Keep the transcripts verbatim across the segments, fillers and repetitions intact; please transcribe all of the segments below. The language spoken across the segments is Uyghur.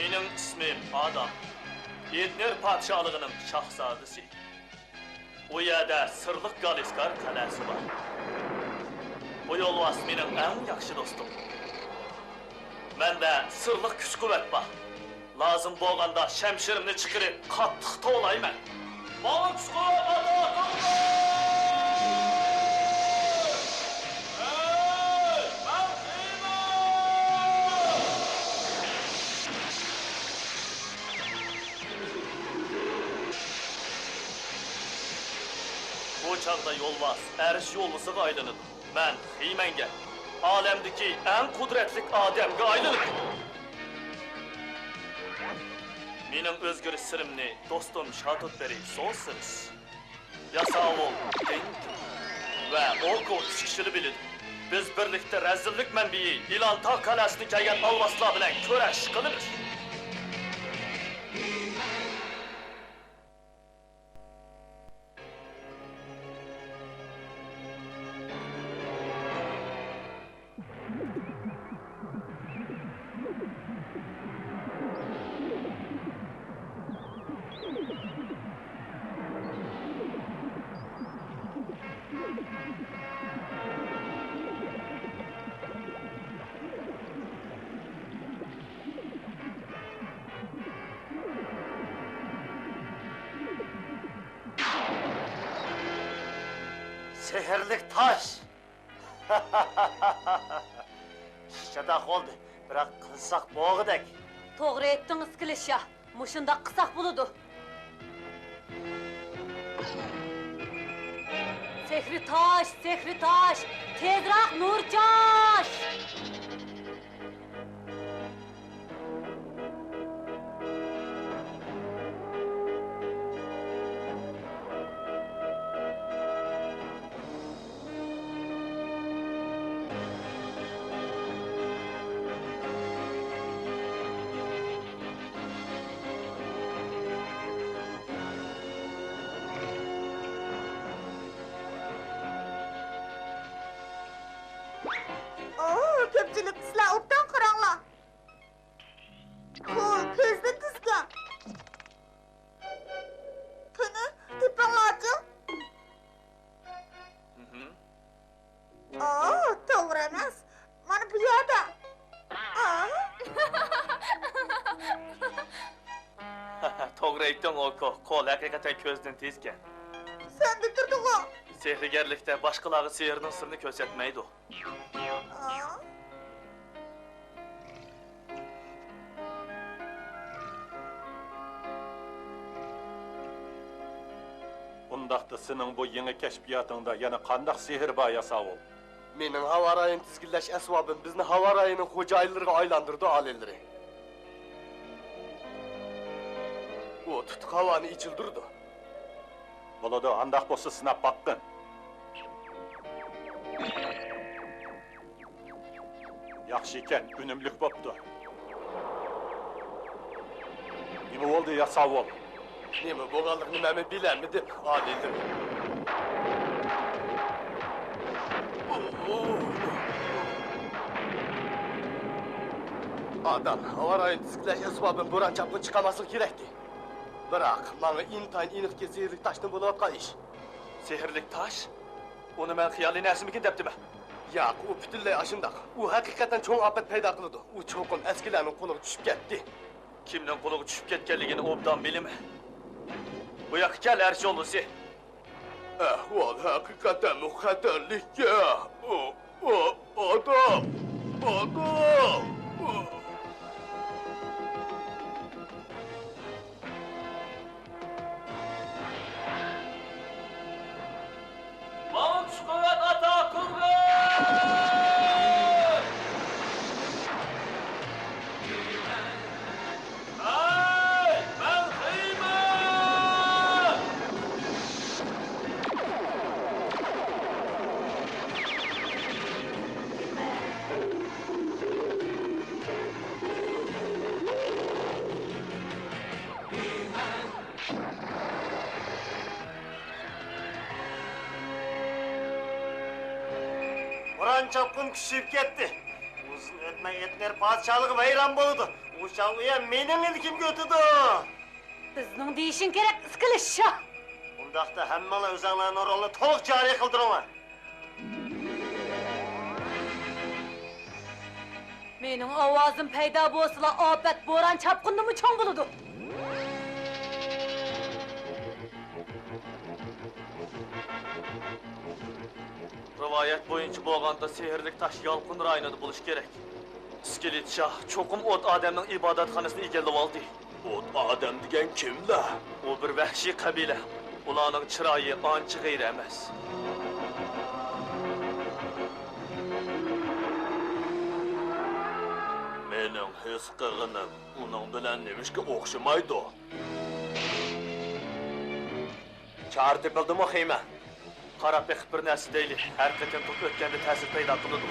مېنىڭ ئىسمىم ئادام. ئېدنېر پادىشاھلىقىنىڭ شاھزادىسى. ئۇ يەردە سىرلىق گالىسكار قەلئەسى بار. بۇ يولۋاس مېنىڭ ئەڭ ياخشى دوستۇم. مەندە سىرلىق كۈچ-قۇۋۋەت بار. لازىم بولغاندا شەمشىرىمنى چىقىرىپ، قاتتىق توۋلايمەن. ماڭا كۈچ-قۇۋۋەت ئاتا قىلغىن! ھەي، مەن خېمە! بۇ چاغدا يولۋاس ئەرش يولۋىسىغا ئايلىنىدۇ. مەن خىمەنگە، ئالەمدىكى ئەڭ قۇدرەتلىك ئادەمگە ئايلىنىمەن. مېنىڭ ئۆزگىرىش سىرىمنى دوستۇم شاتوتبېرى سوسىرس، ياساۋۇل دېنكىن ۋە ئوكو ئۈچ كىشىلا بىلىدۇ. بىز بىرلىكتە رەزىللىك مەنبىيى ئىلانتا قەلئەسىدىن كەلگەن ئالۋاستىلار بىلەن كۈرەش قىلىمىز. سېھىرلىك تاش! ئىش چاتاق بولدى، بىراق قىلساق بولغۇدەك. توغرا ئېيتتىڭ، ئىسكىلىشا. مۇشۇنداق قىلساق بولىدۇ. سېھرىي تاش، سېھرىي تاش، تېزراق نۇر چاچ! ئوو، كۆپچىلىك، سىلەر ئوبدان قاراڭلار. قول كۆزدىن تۈزگەن. قېنى، تېپىڭلارچۇ. ئوو، توغرا ئەمەس. مانا بۇ يەردە. ئا. توغرا ئېيتتىڭ، ئوكو. قول ھەقىقەتەن كۆزدىن تېزكەن. سەندە تۇرىدىغۇ. سېھىرگەرلىكتە باشقىلارغا سېھىرنىڭ سىرىنى كۆرسەتمەيدۇ. ئا. ئۇنداقتا سېنىڭ بۇ يېڭى كەشپىياتىڭدا يەنە قانداق سېھىر بار، ياساۋۇل؟ مېنىڭ ھاۋا رايىنى تىزگىنلەش ئەسۋابىم بىزنى ھاۋا رايىنىڭ خوجايىنلىرىغا ئايلاندۇرىدۇ، ئالىيلىرى. ئۇ تۇتۇق ھاۋانى ئېچىلدۇرىدۇ. بولىدۇ، ئانداق بولسا سىناپ باققىن. ياخشى ئىكەن، ئۈنۈملۈك بوپتۇ. نېمە بولدى، ياساۋۇل؟ نېمە بولغانلىقىنى مەنمۇ بىلەلمىدىم، ئالىيلىرى. ئادەم، ھاۋا رايىنى تىزگىنلەش ئەسۋابىم بوران-چاپقۇن چىقارماسلىقى كېرەكتى. بىراق، ماڭا ئىنتايىن ئېنىقكى سېھىرلىك تاشتىن بولۇۋاتقان ئىش. سېھىرلىك تاش؟ ئۇنى مەن خىيالىي نەرسىمىكىن دەپتىمەن. ياق، ئۇ پۈتۈنلەي ئاشۇنداق. ئۇ ھەقىقەتەن چوڭ ئاپەت پەيدا قىلىدۇ. ئۇ چوقۇم ئەسكىلەرنىڭ قولىغا چۈشۈپ كەتتى. كىمنىڭ قولىغا چۈشۈپ كەتكەنلىكىنى ئوبدان بىلىمەن. بۇ ياققا كەل، ئەرش يولۋىسى. ئەھۋال ھەقىقەتەنمۇ خەتەرلىككەن. ئۇ، ئۇ، ئادەم! ئادەم! ئۇ. ماڭا كۈچ-قۇۋۋەت ئاتا قىلغىن! ھەي، مەن خىمەن! بوران-چاپقۇن كۈچىيىپ كەتتى. ئۇ سىزنى ئۆتمەي ئېتنېر پادىشاھلىقى ۋەيران بولىدۇ. ئۇ شاۋيۈەن مېنىڭ ئىلكىمگە ئۆتىدۇ. بىزنىڭ دېيىشىڭ كېرەك، ئىسكىلىت شاھ. ئۇنداقتا ھەممىڭلار ئۆزۈڭلارنىڭ رولىنى تولۇق جارى قىلدۇرۇڭلار. مېنىڭ ئاۋازىم پەيدا بولسىلا، ئاپەت، بوران، چاپقۇندىنمۇ چوڭ بولىدۇ. رىۋايەت بويىچە بولغاندا، سېھىرلىك تاش يالقۇن رايونىدا بولۇشى كېرەك. ئىسكىلىت شاھ چوقۇم ئوت ئادەمنىڭ ئىبادەتخانىسىنى ئىگىلىۋالدى. ئوت ئادەم دېگەن كىملەر؟ ئۇ بىر ۋەھشىي قەبىلە. ئۇلارنىڭ چىرايى ئانچە غەيرىي ئەمەس. مېنىڭ ھېس قىلغىنىم ئۇنىڭ بىلەن نېمىشقا ئوخشىمايدۇ؟ چارە تېپىلدىمۇ، خېمەن؟ قاراپ بېقىپ بىر نەرسە دەيلى، ھەر قېتىم توك ئۆتكەندە تەسىر پەيدا قىلىدۇ.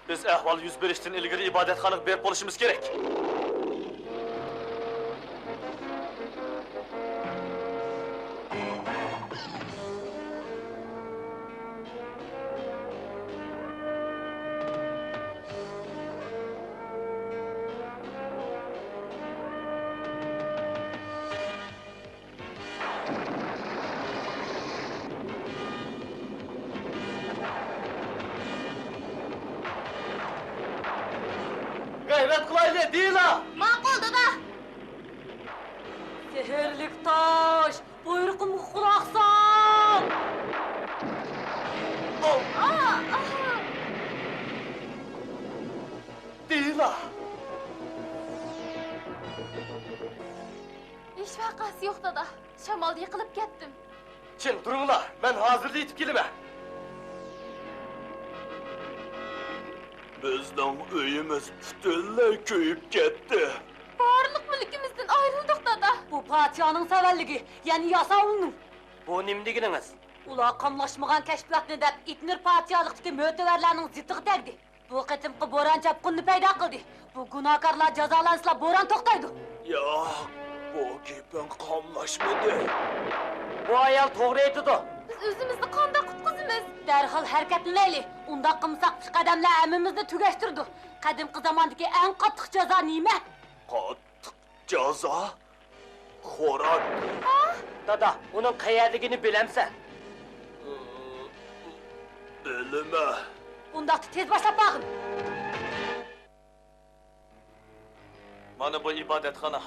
بىز ئەھۋال يۈز بېرىشتىن ئىلگىرى ئىبادەتخانىغا بېرىپ بولۇشىمىز كېرەك. غەيرەت قىلايلى، دېيىلا! ماقۇل، دادا! سېھىرلىك تاش، بۇيرۇقۇمغا قۇلاق سال! ئاۋ! ئا، ئا! دېيىلا! ھېچ ۋەقەسى يوق، دادا. شامالدا يىقىلىپ كەتتىم. چىڭ تۇرۇڭلار، مەن ھازىرلا يېتىپ كېلىمەن. بىزنىڭ ئۆيىمىز پۈتۈنلەي كۆيۈپ كەتتى. بارلىق مۈلكىمىزدىن ئايرىلدۇق، دادا. بۇ پادىشاھنىڭ سەۋەنلىكى، يەنى ياساۋۇلنىڭ. بۇ نېمە دېگىنىڭىز؟ ئۇلار قاملاشمىغان كەشپىياتنى دەپ، ئېتنېر پادىشاھلىقتىكى مۆتىۋەرلەرنىڭ زىتىغا تەگدى. بۇ قېتىمقى بوران چاپقۇننى پەيدا قىلدى. بۇ گۇناھكارلار جازالانسىلا، بوران توختايدۇ. ياق، بۇ گېپىڭ قاملاشمىدى. بۇ ئايال توغرا ئېيتىدۇ. بىز ئۆزىمىزنى قانداق قۇتقۇزىمىز؟ دەرھال ھەرىكەتلىنەيلى. ئۇنداق قىلمىساق، پېشقەدەملەر ھەممىمىزنى تۈگەشتۈرىدۇ. قەدىمكى زاماندىكى ئەڭ قاتتىق جازا نېمە؟ قاتتىق جازا؟ خوراك. دادا، ئۇنىڭ قەيەردىكىنى بىلەمسەن؟ بىلىمەن. ئۇنداقتا تېز باشلاپ بارغىن. مانا بۇ ئىبادەتخانا.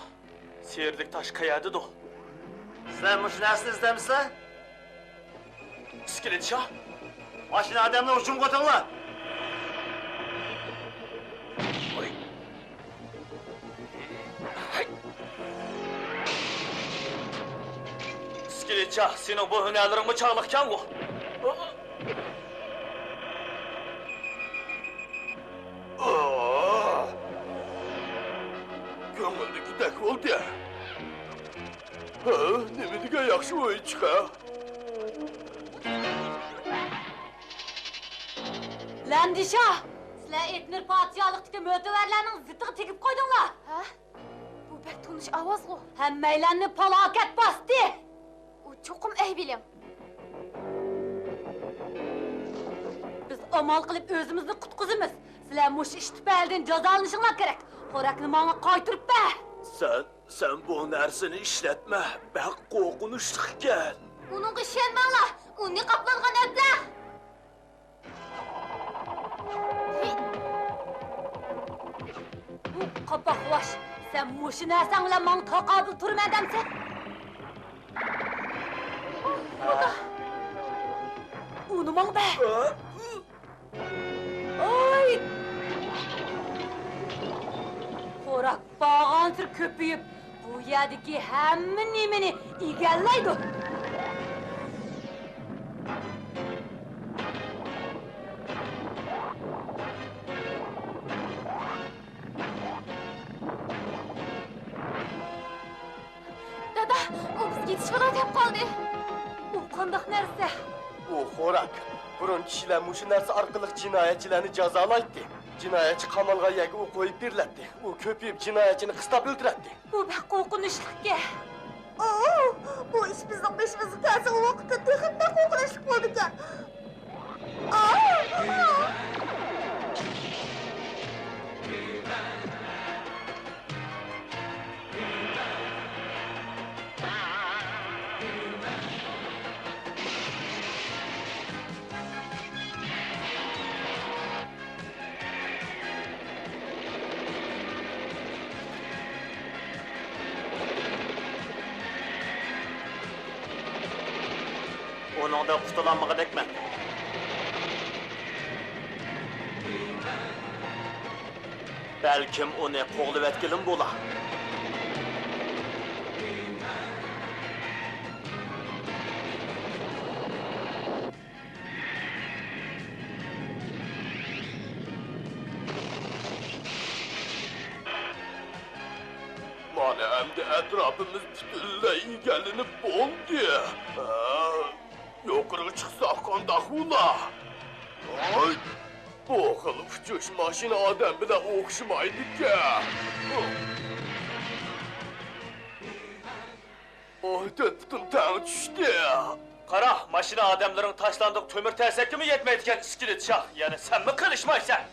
سېھىرلىك تاش قەيەردىدۇ؟ سىلەر مۇشۇ نەرسىنى ئىزدەمسىلەر؟ ئىسكىلىت شاھ! ماشىنا ئادەمنى ھۇجۇمغا ئۆتۈڭلار! ئىسكىلىت شاھ، سېنىڭ بۇ ھۈنەرلىرىڭمۇ چاغلىقكەنغۇ؟ كۆڭۈلدىكىدەك بولدى. ھە، نېمە دېگەن ياخشى ئويۇنچۇق ھە؟ لەندىشاھ! سىلەر ئېتنېر پادىشاھلىقتىكى مۆتىۋەرلەرنىڭ زىتىغا تېگىپ قويدۇڭلار! ھە؟ بۇ بەك تونۇش ئاۋازغۇ! ھەممەيلەننى پالاكەت باستى! ئۇ چوقۇم ئەيىبلىڭ! بىز ئامال قىلىپ ئۆزىمىزنى قۇتقۇزىمىز! سىلەر مۇشۇ ئىش تۈپەيلىدىن جازالىنىشىڭلار كېرەك! خوراكنى ماڭا قايتۇرۇپ بەر! سەن سەن بۇ نەرسىنى ئىشلەتمە، بەك قورقۇنچلۇق ئىكەن. ئۇنىڭغا ئىشەنمەڭلار، ئۇ نىقابلانغان ئەبلەخ. ھۇ، قاپاقۋاش، سەن مۇشۇ نەرسەڭ بىلەن ماڭا تاقابىل تۇرىمەن دەمسەن؟ خۇدا! ئۇنى ماڭا بەر! ئاي! خوراك بارغانسېرى كۆپىيىپ، بۇ يەردىكى ھەممە نېمىنى ئىگىلەيدۇ. دادا، ئۇ بىزگە يېتىشىۋالاي دەپ قالدى. ئۇ قانداق نەرسە؟ ئۇ خوراك. بۇرۇن كىشىلەر مۇشۇ نەرسە ئارقىلىق جىنايەتچىلەرنى جازالايتتى. جىنايەتچى قامالغان يەرگە ئۇ قويۇپ بېرىلەتتى. ئۇ كۆپىيىپ جىنايەتچىنى قىستاپ ئۆلتۈرەتتى. بۇ بەك قورقۇنچلۇقكەن. ئوو، بۇ ئىش بىزنىڭ بېشىمىزغا كەلسە، ئۇ ۋاقىتتا تېخىمۇ بەك قورقۇنچلۇق بولىدىكەن. قۇتۇلالمىغۇدەكمەن. بەلكىم ئۇنى قوغلىۋەتكىلىمۇ بولا. مانا ئەمدى ئەتراپىمىز پۈتۈنلەي ئىگىلىنىپ بولدى. ھە، يۇقىرىغا چىقساق قانداق بولا؟ ھاي، بۇ خىل ئۇچۇش ماشىنا ئادەم بىلەن ئوخشىمايدىكەن. ئوي، تۆت پۇتۇم تەڭ چۈشتى. قارا، ماشىنا ئادەملىرىڭ تاشلاندۇق تۆمۈر تەرسەككىمۇ يەتمەيدىكەن، ئىسكىلىت شاھ. يەنە سەنمۇ قېلىشمايسەن.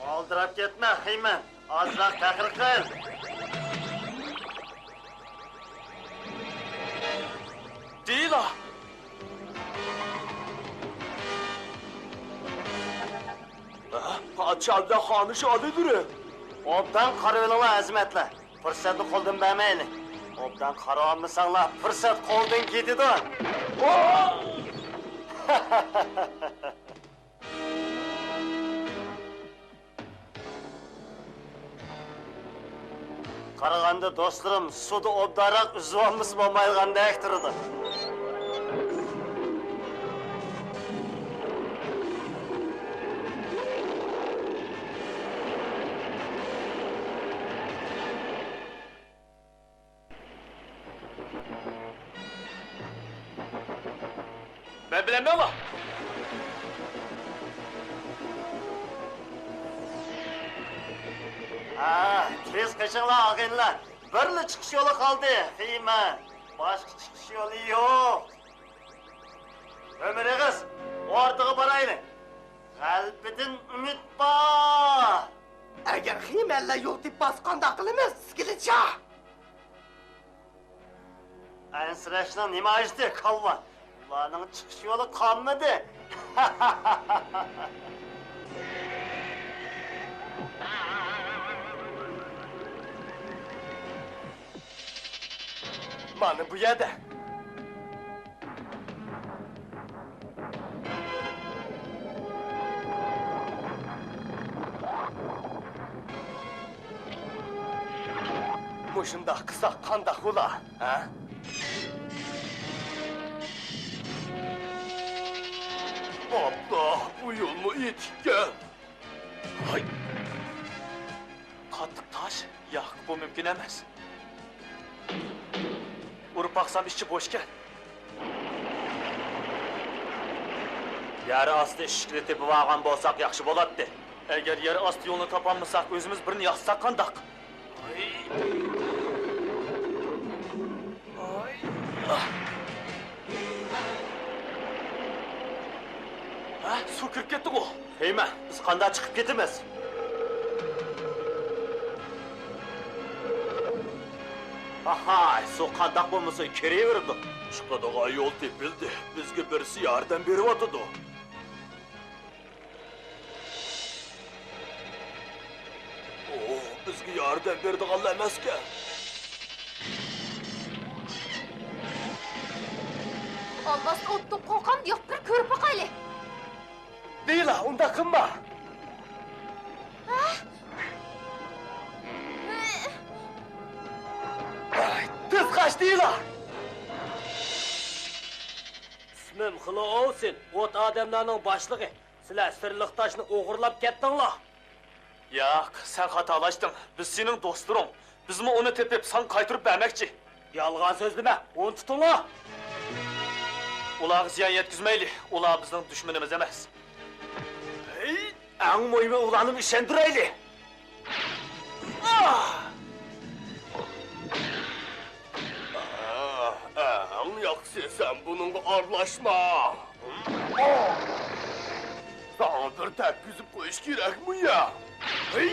ئالدىراپ كەتمە، خېيمەن. ئازراق تەقىر قىل. دېيىلا. ھە؟ پادىشاھ بىلەن خانىش ئالىيلىرى. ئوبدان قارىۋېلىڭلار، ئەزىمەتلەر. پۇرسەتنى قولدىن بەرمەيلى. ئوبدان قارىۋالمىساڭلار، پۇرسەت قولدىن كېتىدۇ. قارىغاندا دوستلىرىم سۇدا ئوبدانراق ئۈزۈۋالمىسا بولمايدىغاندەك تۇرىدۇ. مەن بىلەن مېڭىڭلار. ھە، تېز قېچىڭلار، ئاغىنىلەر. بىرلا چىقىش يولى قالدى، خېيمەن. باشقا چىقىش يولى يوق. ئۆمۈر ئېغىز، ئوردىغا بارايلى. غەلىبىدىن ئۈمىد بار. ئەگەر خېيمەنلەر يول تېپىپ قالسا قانداق قىلىمىز، ئىسكىلىت شاھ؟ ئەنسىرەشنىڭ نېمە ھاجىتى، كالۋا؟ ئۇلارنىڭ چىقىش يولى قالمىدى. مانا بۇ يەردە. مۇشۇنداق قىلساق قانداق بولا، ھە؟ ئاپلا، بۇ يولمۇ ئېتىككەن. ھاي! قاتتىق تاش؟ ياق، بۇ مۇمكىن ئەمەس. ئۇرۇپ باقسام ئىچى بوشكەن. يەر ئاستى ئىشىكنى تېپىۋالغان بولساق ياخشى بولاتتى. ئەگەر يەر ئاستى يولىنى تاپالمىساق، ئۆزىمىز بىرنى ياسىساق قانداق؟ ھاي! ھە، سۇ كىرىپ كەتتىغۇ؟ خېيمەن، بىز قانداق چىقىپ كېتىمىز؟ ئاھاي، سۇ قانداق بولمىسۇن، كىرىۋېرىدۇ. چىقىدىغان يول تېپىلدى. بىزگە بىرسى ياردەم بېرىۋاتىدۇ. ئوھ، بىزگە ياردەم بېرىدىغانلا ئەمەسكەن. ئالۋاستى ئوتتىن قورقامدۇ يوق، بىر كۆرۈپ باقايلى. دېيىلا، ئۇنداق قىلما. ھە؟ ئاي، تېز قاچ، دېيىلا. ئىسمىم خلوئوۋسېن، ئوت ئادەملەرنىڭ باشلىقى. سىلەر سىرلىق تاشنى ئوغرىلاپ كەتتىڭلار. ياق، سەن خاتالاشتىڭ. بىز سېنىڭ دوستلىرىڭ. بىزمۇ ئۇنى تېپىپ، ساڭا قايتۇرۇپ بەرمەكچى. يالغان سۆزلىمە، ئۇنى تۇتۇڭلار. ئۇلارغا زىيان يەتكۈزمەيلى. ئۇلار بىزنىڭ دۈشمىنىمىز ئەمەس. ھەي، ئەڭ مۇھىمى ئۇلارنىمۇ ئىشەندۈرەيلى. ئەڭ ياخشىسى سەن بۇنىڭغا ئارىلاشما. ساڭا بىر تەگكۈزۈپ قويۇش كېرەكمۇ يا؟ ھەي!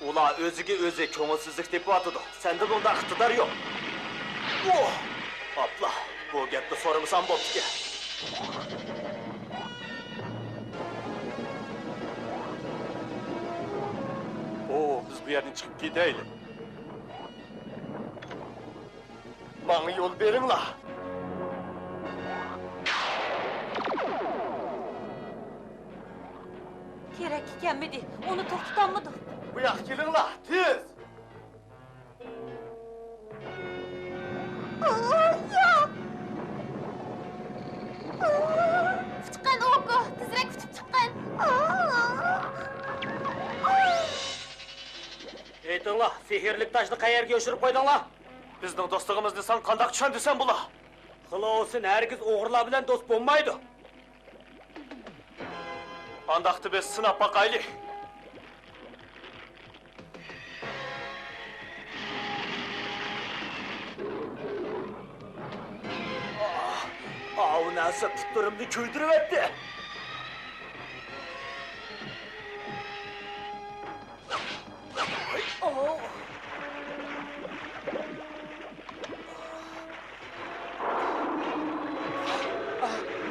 ئۇلار ئۆزىگە ئۆزى كۆڭۈلسىزلىك تېپىۋاتىدۇ. سەندە بۇنداق ئىقتىدار يوق. ئوھ! ئاپلا، بۇ گەپنى سورىمىسام بوپتىكەن. ئو، بىز بۇ يەردىن چىقىپ كېتەيلى. ماڭا يول بېرىڭلار. كېرەككە كەلمىدى. ئۇنى توختىتالمىدۇق. بۇ ياققا كېلىڭلار، تېز! ئۇچقىن، ئوكو، تېزرەك ئۇچۇپ چىققىن. ئېيتىڭلار، سېھىرلىك تاشنى قەيەرگە يوشۇرۇپ قويدۇڭلار؟ بىزنىڭ دوستلۇقىمىزنى ساڭا قانداق چۈشەندۈرسەم بولا؟ خلاۋسېن ھەرگىز ئوغرىلار بىلەن دوست بولمايدۇ. ئانداقتا بىز سىناپ باقايلى. ئاۋۇ نەرسە پۇتلىرىمنى كۆيدۈرۈۋەتتى.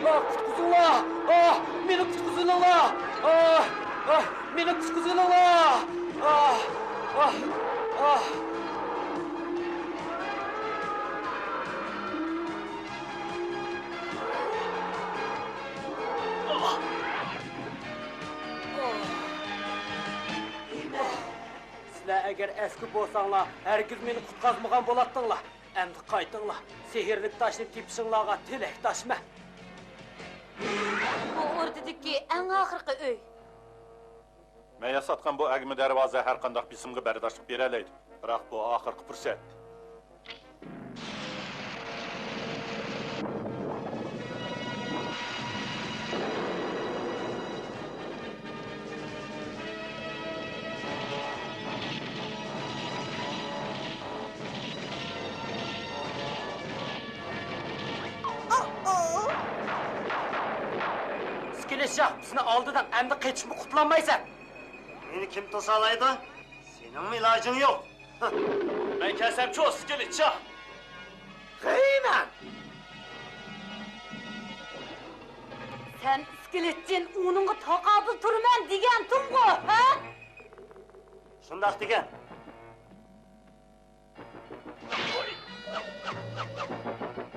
ئاھ، قۇتقۇزۇڭلار! ئاھ، مېنى قۇتقۇزۇۋېلىڭلار! ئاھ، ئاھ، مېنى قۇتقۇزۇۋېلىڭلار! ئاھ، ئاھ، ئاھ. سىلەر ئەگەر ئەسكى بولساڭلار، ھەرگىز مېنى قۇتقازمىغان بولاتتىڭلار. ئەمدى قايتىڭلار. سېھىرلىك تاشنى تېپىشىڭلارغا تىلەكداشمەن. بۇ ئوردىدىكى ئەڭ ئاخىرقى ئۆي. مەن ياساتقان بۇ ئەگمە دەرۋازا ھەرقانداق بېسىمغا بەرداشلىق بېرەلەيدۇ. بىراق بۇ ئاخىرقى پۇرسەت. ئىسكىلىت شاھ، بىزنى ئالدىدىڭ، ئەمدى قېچىپمۇ قۇتۇلالمايسەن. مېنى كىم توسالايدۇ؟ سېنىڭمۇ ئىلاجىڭ يوق. مەن كەلسەمچۇ، ئىسكىلىت شاھ؟ غەيمەن! سەن ئىسكىلىت جىن، ئۇنىڭغا تاقابىل تۇرىمەن دېگەنتىڭغۇ، ھە؟ شۇنداق دېگەن.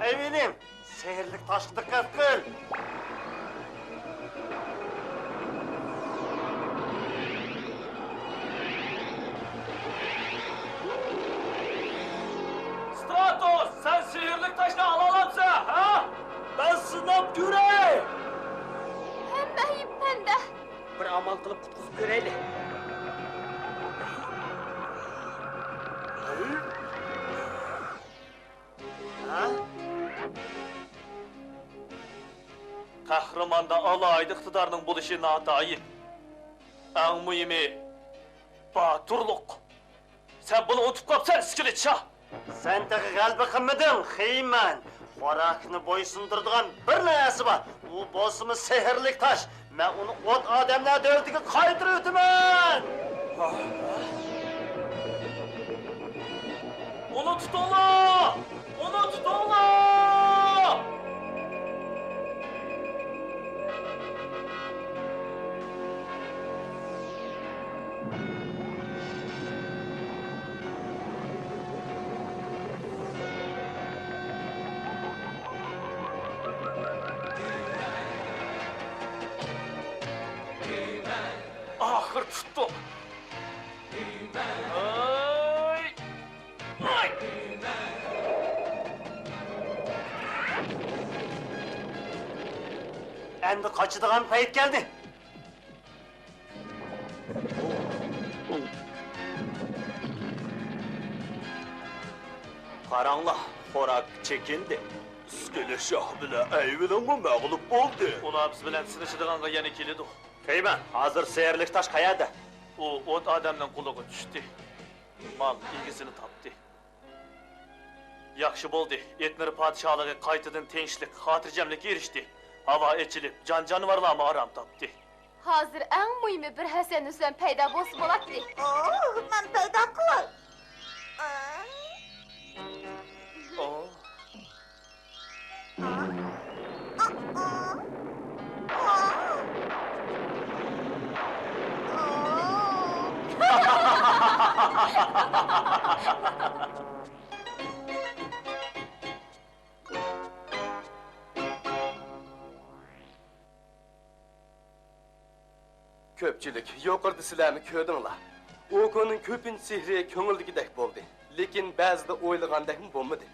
ئەيۋىلىم، سېھىرلىك تاشقا دىققەت قىل. ستراتوس، سەن سېھىرلىك تاشنى ئالالامسەن، ھە؟ مەن سىناپ كۆرەي! ھەممە ئەيىب مەندە. بىر ئامال قىلىپ قۇتقۇزۇپ كۆرەيلى. ھە؟ قەھرىماندا ئالاھىدە ئىقتىدارنىڭ بولۇشى ناتايىن. ئەڭ مۇھىمى، باتۇرلۇق. سەن بۇنى ئۇنتۇپ قاپسەن، ئىسكىلىت شاھ! سەن تېخى غەلىبە قىلمىدىڭ، خېيمەن! خوراكنى بويسۇندۇرىدىغان بىر نەرسە بار، ئۇ بولسىمۇ سېھىرلىك تاش. مەن ئۇنى ئوت ئادەملەر دۆلىتىگە قايتۇرۇۋېتىمەن! ئۇنى تۇتۇڭلار! ئۇنى تۇتۇڭلار! ئاخىر تۇتتۇق. ھەي! ئەمدى قاچىدىغان پەيت كەلدى. قاراڭلار، خوراك چېكىندى. ئىسكىلىت شاھ بىلەن ئەيۋىلىڭمۇ مەغلۇپ بولدى. ئۇلار بىز بىلەن سىنىشىدىغانغا يەنە كېلىدۇ. خېيمەن، ھازىر سېھىرلىك تاش قەيەردە؟ ئۇ ئوت ئادەمنىڭ قولىغا چۈشتى. مال ئىگىسىنى تاپتى. ياخشى بولدى. ئېتنېر پادىشاھلىقى قايتىدىن تىنچلىق، خاتىرجەملىككە ئېرىشتى. ھاۋا ئېچىلىپ، جان-جانىۋارلارمۇ ئارام تاپتى. ھازىر ئەڭ مۇھىمى بىر ھەسەن-ھۈسەن پەيدا بولسا بولاتتى. ئوھ، مەن پەيدا قىلاي. ئوھ. كۆپچىلىك، يۇقىرىدا سىلەرمۇ كۆردۈڭلار. ئوكونىڭ كۆپىنچە سېھرى كۆڭۈلدىكىدەك بولدى، لېكىن بەزىدە ئويلىغاندەكمۇ بولمىدى.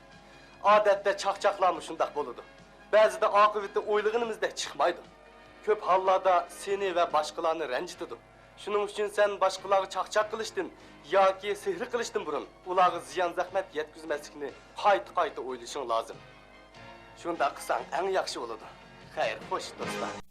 ئادەتتە چاقچاقلارمۇ شۇنداق بولىدۇ. بەزىدە ئاقىۋىتى ئويلىغىنىمىزدەك چىقمايدۇ. كۆپ ھاللاردا سېنى ۋە باشقىلارنى رەنجىتىدۇ. شۇنىڭ ئۈچۈن سەن باشقىلارغا چاقچاق قىلىشتىن ياكى سېھىر قىلىشتىن بۇرۇن، ئۇلارغا زىيان-زەخمەت يەتكۈزمەسلىكنى قايتا-قايتا ئويلىشىڭ لازىم. شۇنداق قىلساڭ ئەڭ ياخشى بولىدۇ. خەير، خوش، دوستلار.